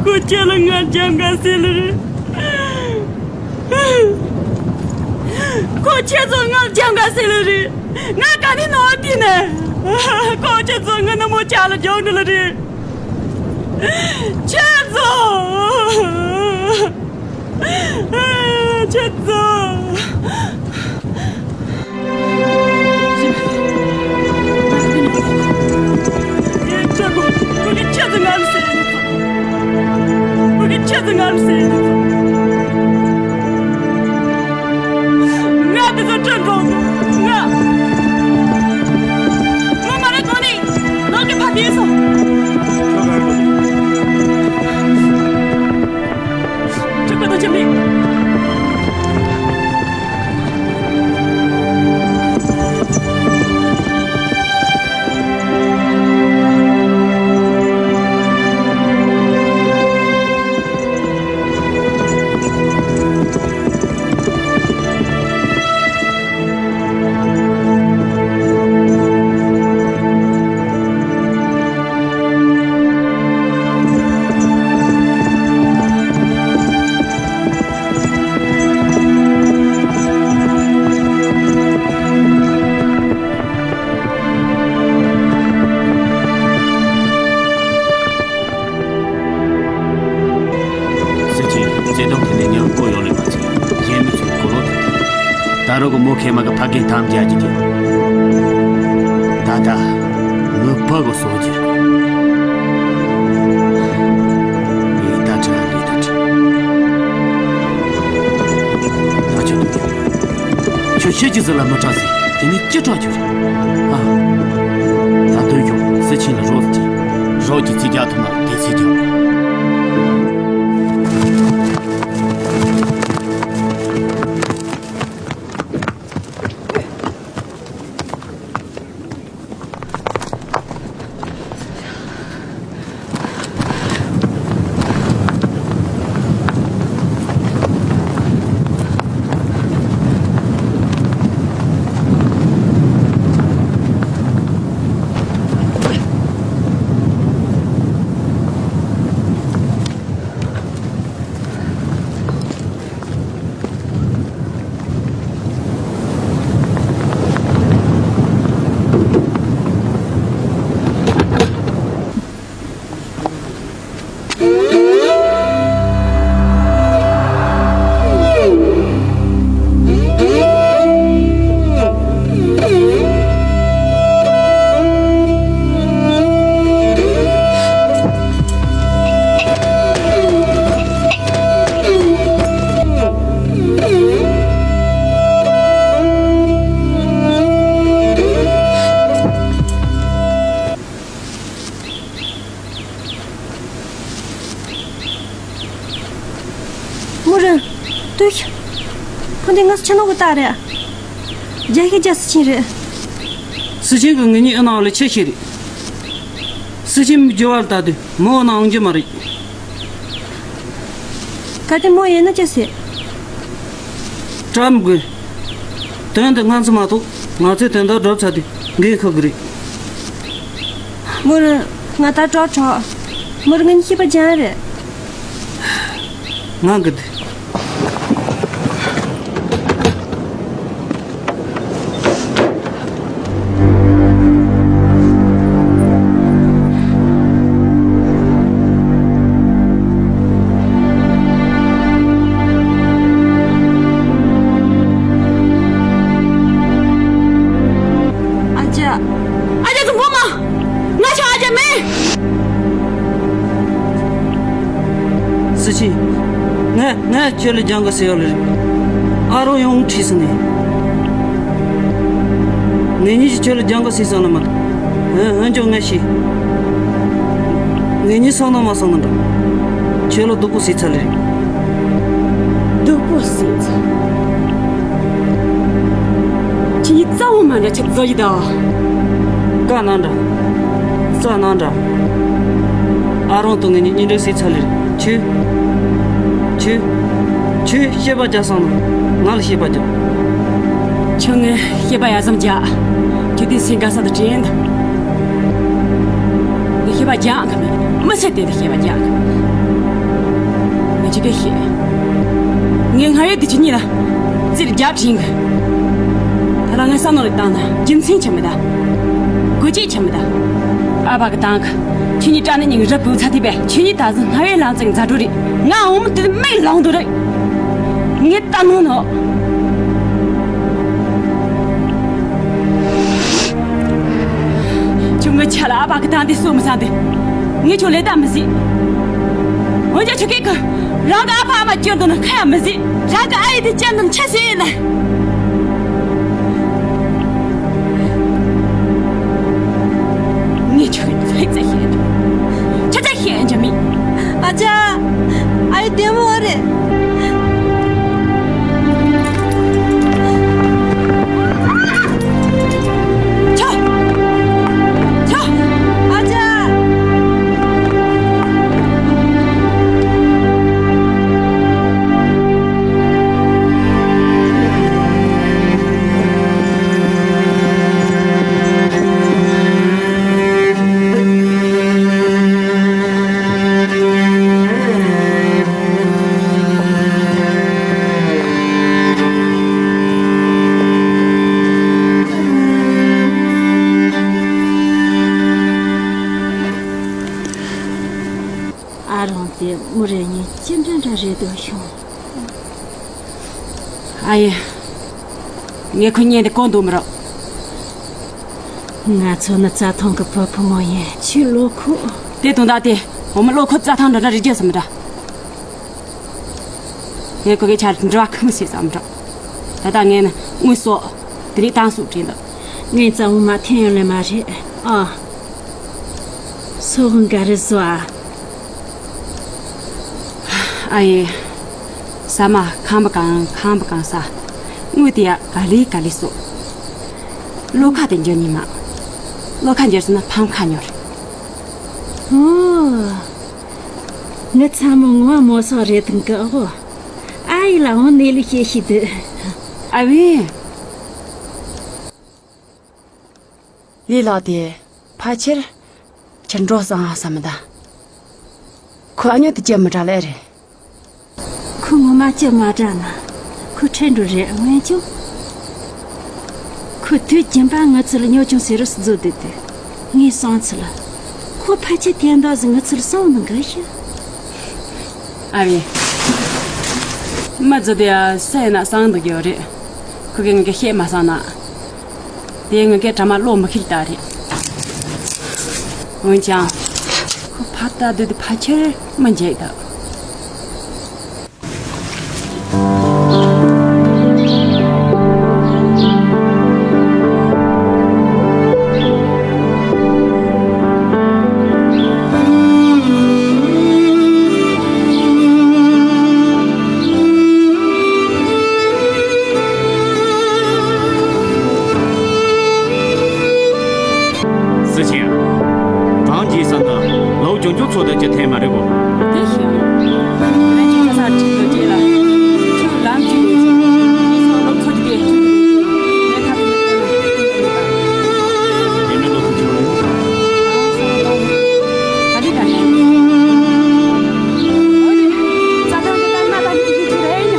ཁོ་ཁྱེད་ལ་ང་སྦྱང་ག་ཟེར་ལ་རེད། ཁོ་ཁྱེད་ཚོ་ང་སྦྱང་ག་ཟེར་ལ་རེད། ང་ག་ནས་ནོར་དེ་ནས། ཁོ་ཁྱེད་ཚོ་ང་ནུ་མོ་ཅག་ལ་སྦྱོང་འདྲི་ལ་རེད། ཁྱེད་ཚོ། ཁྱེད་ཚོ། ཁྱེད་ཚོ་ང་ལ་ཟེར་ཡིན་ཚོ། ཁྱེད་ཚོ་ང་ལ་ཟེར་ཡིན་ཚོ། ང་དེ་ཚོ་སྐྲུན་རོགས། ང་། ང་མ་རེད་གོ་ནི། ནང་གི་ཕ་དེ་སོ། ཁྱོད་ཀ་དོ་ཆེ་མི། ཨ་རོགས་ཀྱི་མོ་ཁེ་མ་གི་ཕ་གི་ཐམ་རྒྱག་གི་དེ། ད་ད་ངུ་ཕ་གི་སོ་གི་ཡི་ད་ཁྲི་ཨ་ལི་ད་ཁྲི། ཨ་ཅོ་དུ་ཁྱོད་ཤེས་ཀྱི་ཟི་ལ་མི་དྲག་ཟི་དེ་ནི་ཅི་དྲག་གྱུར། ཨ་ད་དུས་ཁྱོད་སི་ཆིན་ལ་རོགས་ཀྱི་རོགས་ཀྱི་ཚིག་རྒྱག་ཐུབ་ན་དེ་ཚིག་རྒྱག། མོ་རང་། ལྟོས་ཤིག་ཕོ་འདི་ང་ཚོ་ཆ་ནོ་གི་རྟགས་རེད། རྒྱ་ཤི་རྒྱ་སི་ཆིན་རེད། སི་ཆིན་གི་ངེད་གཉིས་ཨེ་ནང་ལ་ཆེ་ཤི་རེད། སི་ཆིན་མི་རྒྱུ་བར་ལྟ་དུས་མོ་ནང་འོང་རྒྱུ་མ་རེད། གལ་ཏེ་མོ་ཡིན་ན་ཅི་ཟེར། བཀྲ་མི་དགོས། དོན་དུ་ང་ཚོ་མ་གཏོགས་ང་ཚོའི་དོན་དག་སྒྲུབ་ཚར་དུས་འགན་འཁུར་གི་རེད། མོ་རང་། ང་ད་སྐྲག་གྲོགས། མོ་རང་ངེད་གཉིས་ཤེས་པ་སྦྱང་རེད། ང་གི་འདི། ཨ་ཅག་ཨ་ཅག་ཙུམ་པོ་མ། ང་ཆོ་ཨ་ཅག་མིན། སི་ཆི། ངས་ངས་ཁྱོད་ལ་སྦྱང་གི་ཟེར་ཡོད་ལེ་རེད། ཨ་རོགས་ཡོང་ཁྲིད་སོང་ནས། ངེད་གཉིས་ཀྱིས་ཁྱོད་ལ་སྦྱང་གི་ཟེར་སོང་ན་མ་གཏོགས། འོན་འོན་ཀྱང་ངས་ཤེས། ངེད་གཉིས་སོང་ན་མ་སོང་ན་འདྲ། ཁྱོད་ལ་སྡུག་པོ་བཟོས་ཚར་ལེ་རེད། སྡུག་པོ་བཟོས་ཚར། ཁྱེད་གཉིས་རྩ་བ་མ་འདྲ་ཆགས་བཟོ་ཡི་ད། བཀའ་གནང་འདྲ། རྩ་གནང་འདྲ། ཨ་རོགས་དང་ངེད་གཉིས་གཉེན་སྒྲིག་བྱས་ཚར་ལེ་རེད། ཁྱོད། ཁྱོད། ཁྱོད་བཤད་པ་རྒྱག་སོང་ན་ང་ལ་བཤད་པ་རྒྱག་ཁྱོད་ངས་བཤད་པ་ཡ་ཙམ་རྒྱག་ཁྱོད་དེ་སེམས་དགའ་ས་དང་དྲན་དང་། ངས་བཤད་པ་རྒྱག་གི་མེད། མི་ཚེ་དེ་དུ་བཤད་པ་རྒྱག་གི། ངས་ཅི་གེ་བཤད། ངས་སྔར་ཡོད་དེ་ཁྱེད་གཉིས་ལ་རྩིས་རྒྱག་དྲན་གི། ད་ལ་ངས་བསམ་བློ་ལ་བཏང་ན་རྒྱུ་མཚན་ཆེ་མི་ད། དགོས་ཆེད་ཆེ་མི་ད། ཨ་ཕ་གི་བཏང་གི། ཁྱེད་གཉིས་སྐྲག་ནས་ཉིན་རབ་བུ་ཚ་དེ་བས་ཁྱེད་གཉིས་ད་གཟོད་སྔར་ཡོད་ལམ་རྩེ་མཛའ་གྲོགས་རེད། ང་འོ་མ་དེ་མིག་ལོང་དུ་རེད། ངས་ད་ནོ་ནོ། ཁྱོད་ངའི་ཆ་ལ་ཨ་ཕ་གི་ད་འདི་གསོ་མི་ས་འདི། ངས་ཁྱོད་ལས་ད་མི་སྲིད། འོན་ཀྱང་ཁྱོད་ཀྱིས་རང་གི་ཨ་ཕ་ཨ་མ་སྐྱོན་དུ་ན་ཁ་ཡ་མི་སྲིད། རང་གི་ཨ་ཡེ་དེ་སྐྱོན་དུ་ན་ཆ་ཤེས་ཡིན་ལ། ངས་ཁྱོད་ལྷུག་ཙམ་བཤད་རྒྱུ། ཆ་ཚང་བཤད་རྒྱུ་མེད། ཨ་ཅག་ཨ་ཡེ་བདེ་མོ་རེད། ཆོ། ཆོ། ཨ་ཅག་ངས་ཁོ་ཉན་དེ་གོ་འདུག་མི་རོགས། ང་ཚོ་ནི་རྩྭ་ཐང་གི་བུ་ཕོ་མོ་ཡིན། ཁྱོད་བློ་ཁོག་དེ་དང་ད་དེ་འོ་མ་བློ་ཁོག་རྩྭ་ཐང་འདྲ་འདྲ་རེད་རྒྱུ་སམ་འདྲ། ངས་ཁོ་གི་ཆར་འདྲི་བ་ཁུ་མི་སྲིད་སམ་འདྲ། ད་ལྟ་ངས་ནི་དངུལ་གསོག་དེ་ནས་ཏང་སུག་བྲིས་འདུག་ངས་རྩྭ་འོ་མ་འཐེན་ཡོད་ལེ་མ་རེད་ཨ། སོག་འགའ་རེ་བཟོ་ཨ། ཨ་ཡེ། ཟ་མ་ཁམ་པ་གང་ཁམ་པ་གང་ཟ། དངུལ་དེ་ཡ་ག་ལེ་ག་ལེ་སོ། བློ་ཁ་དེ་འཇོ་ཉི་མ། བློ་ཁ་འཇོ་སོང་ན་ཕམ་ཁ་ཉོར། ཨོ། ངི་ཚ་མོ་ངོ་མོ་སོག་རེད་དང་གི་ཨོ། ཨ་ཡེ་ལ་འོང་ནས་ལི་ཤེས་ཤི་དུ། ཨ་བེ། ལི་ལགས་དེ་ཕལ་ཆེར་ཁྱེར་འགྲོ་བསམ་བསམ་མི་ད། ཁོ་ཨ་ཉོ་དེ་ཅི་མི་དྲག་ལེ་རེད། ཁོ་ངོ་མ་ཅི་མ་དྲག་ན། ཁོ་ཁྲེལ་འགྲོ་རེད་འོན་ཀྱང་། ཁོ་དུས་རྒྱུན་པ་ང་ཚོ་ལ་ཉོ་ཆུང་ཟེར་རོ་བཟོ་འདུག་དུས། ངའི་སང་ཚུལ། ཁོ་ཕལ་ཆེར་དེ་འདྲ་ཟིག་ང་ཚོ་ལ་སང་མི་འགའ་ཤི། ཨ་རེད། མ་བཟོ་དེ་ཡ་སེ་ན་སང་འདུག་ཡོད་རེད། ཁོ་གི་ངེད་ཀྱི་བཤད་མ་སང་ན། དེ་ངེད་ཀྱི་གྲ་མ་བློ་མི་ཁེལ་ད་རེད། འོན་ཀྱང་། ཁོ་ཕ་ད་དུ་དུ་ཕ་ཆེར་མི་འཇེག་ད། སི་ཆེན། གང་བྱས་ས་ན་ལོ་ཆུང་ཆུང་ཚོ་དང་ཅི་འཐེན་མ་རེད་གོ། དེ་ཤེས། ང་ཅིག་ཁ་ས་ཁྲིད་དུ་བྲེལ་ལ། ཁྱོད་ལམ་ཅིག་ནས་ཅིག་ངེད་ཚོ་སློབ་ཚོ་ཅིག་དེ་ཁྱོད་ངས་ཁ་ཐུག་ནས་སྟོན་ན་སྟོན་ཐུབ་ཡོད་པ། དེ་མིན་ལོ་ཐུག་ཆེ་བ་རེད། ག་ལེ་ག་ལེ། ཨོ་རེད། རྩྭ་ཐང་གི་སྟག་མ་དང་ཅིག་ཅིག་རེད་ཡ།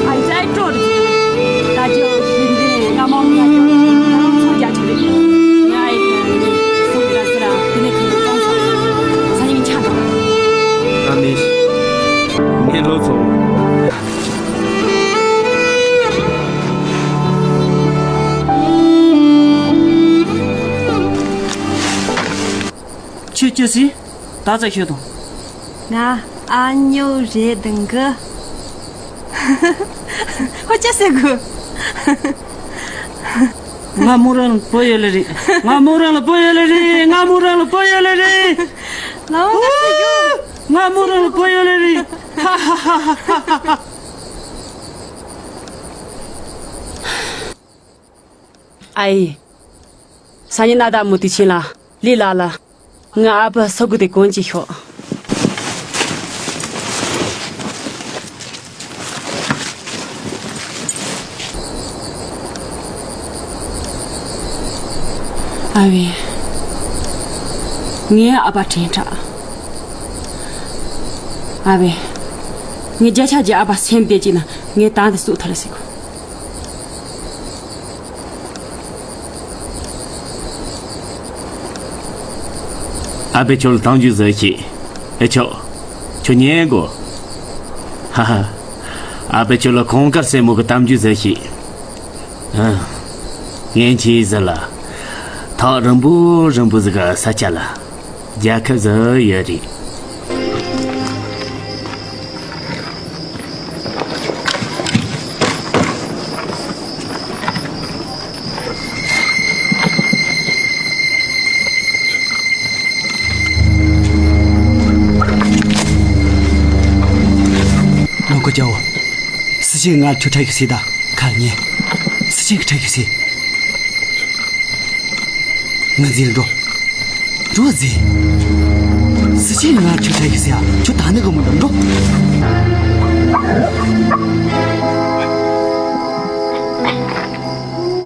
ཨ་ཙི་ཨེ་སྤྲོ་རེད། ད་ཅོ་ཞིག་འདི་ང་མོ་ང་ཅོ་ང་ཚོ་རྒྱ་ཆེ་རེད། ང་ཨེ་ཁ་ནི་སུ་ར་སུ་ར་དེ་ནས་ཁུ་ཏོང་ས་ས་ཡིན་ཆ་དང་། ད་མི་ངས་ལོ་ཚོ། ཁྱོད་ཅི་ཟེར། ད་ཙ་ཤོད་དང་། ང་ཨ་ཉོ་རེད་དང་གི། ཧོ་ཅི་ཟེར་གི། ང་མོ་རང་ལ་བུ་ཡོད་ལེ་རེད། ང་མོ་རང་ལ་བུ་ཡོད་ལེ་རེད། ང་མོ་རང་ལ་བུ་ཡོད་ལེ་རེད། ལའོ་ང་ཚོ་ཡོད། ང་མོ་རང་ལ་བུ་ཡོད་ལེ་རེད། ཧ་ཧ་ཧ་ཧ་ཧ། ཨའི། སང་ཉིན་ན་ད་མུ་ཏི་ཆིན་ལ་ལི་ལ་ལ། ང་ཨ་ཕ་སོ་གུ་དེ་གོན་ཅི་ཤོག་ཨ་བེ། ངའི་ཨ་ཕ་དྲན་དྲག་ཨ་བེ། ངའི་བརྒྱ་ཆ་བརྒྱ་ཨ་ཕ་སེམས་བདེ་ཅིག་ན་ངའི་ཏང་དེ་སུ་ཐ་ལ་སི་གོ། ཨ་ཕས་ཁྱོད་ལ་གཏམ་རྒྱུད་ཟེར་ཞིག་ཨེ་ཆོག་ཁྱོད་ཉན་གོ། ཧ་ཧ། ཨ་ཕས་ཁྱོད་ལ་གངས་དཀར་སྲས་མོ་གི་གཏམ་རྒྱུད་ཟེར་ཞིག་ཨ། ངན་ཆེ་ཟེར་ལ། ཐག་རིང་པོ་རིང་པོ་ཟིག་གི་ས་ཆ་ལ། རྒྱལ་ཁབ་ཟིག་ཡོད་རེད། ལོ་ཀོ་ཅའོ། སི་ཆིན་ང་ཁྱོད་ཁྲ་ཡིག་སི་ད་ཁ་ཉེ། སི་ཆིན་གི་ཁྲ་ཡིག་སི། ང་འཛིན་འགྲོ། འགྲོ་ཟེ། སི་ཆིན་ང་ཁྱོད་ཁྲ་ཡིག་སི་ཡ་ཁྱོད་ད་ནི་གི་མི་འགྲོ།